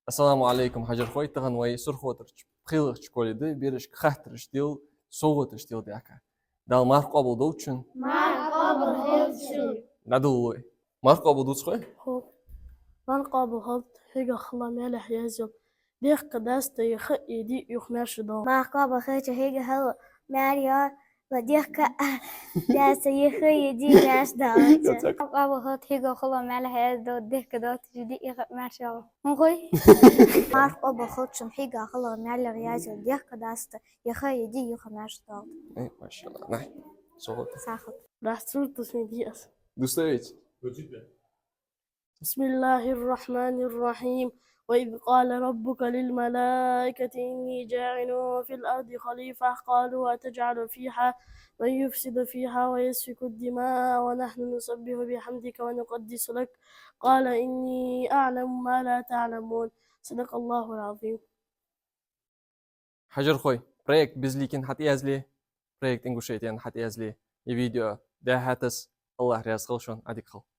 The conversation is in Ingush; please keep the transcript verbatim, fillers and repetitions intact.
Ассаламу Ӏалайкум, хьажархой, тахан вай СурхотӀарча пхелагӀча школе да, берашка хаттараш дел, совгӀаташ дел даьхка. Дала марха къоабал долда шун. Марха къоабал хилда шун. ДӀадолалой. Марха къоабал долда, хой? Хо. Марха къоабал хилда, хьегах хала маьлехь язъяла. Дехка даста яха а ди юха маьрша доагӀа. Марха къоабал хилда шун, хьегах хала маьлехь язъяла, дехка даста яха а ди маьрша доагӀа. Марха къоабал хилда, хьегах хала маьлехь язъяла, дехка даста яха а ди юха маьрша доагӀа. Хой? Марха къоабал хилда шун, хьегах хала маьлехь язъяла, дехка даста яха а ди юха маьрша доагӀа. Э, машалла. Най. Сохот. Сахат. Рахцур тусми диас. Дуставить. بسم الله الرحمن الرحيم. وإذ قال ربك للملائكة إني جاعل في الأرض خليفة قالوا أتجعل فيها من يفسد فيها ويسفك الدماء ونحن نسبح بحمدك ونقدس لك قال إني أعلم ما لا تعلمون. صدق الله العظيم. Хьажархой, проект «Безликин» хьатӀаязле, проект «Ингушетиян» хьатӀаязле, е видео дӀахьатас, АллахӀ раьза хилва шоана, Ӏадика хила.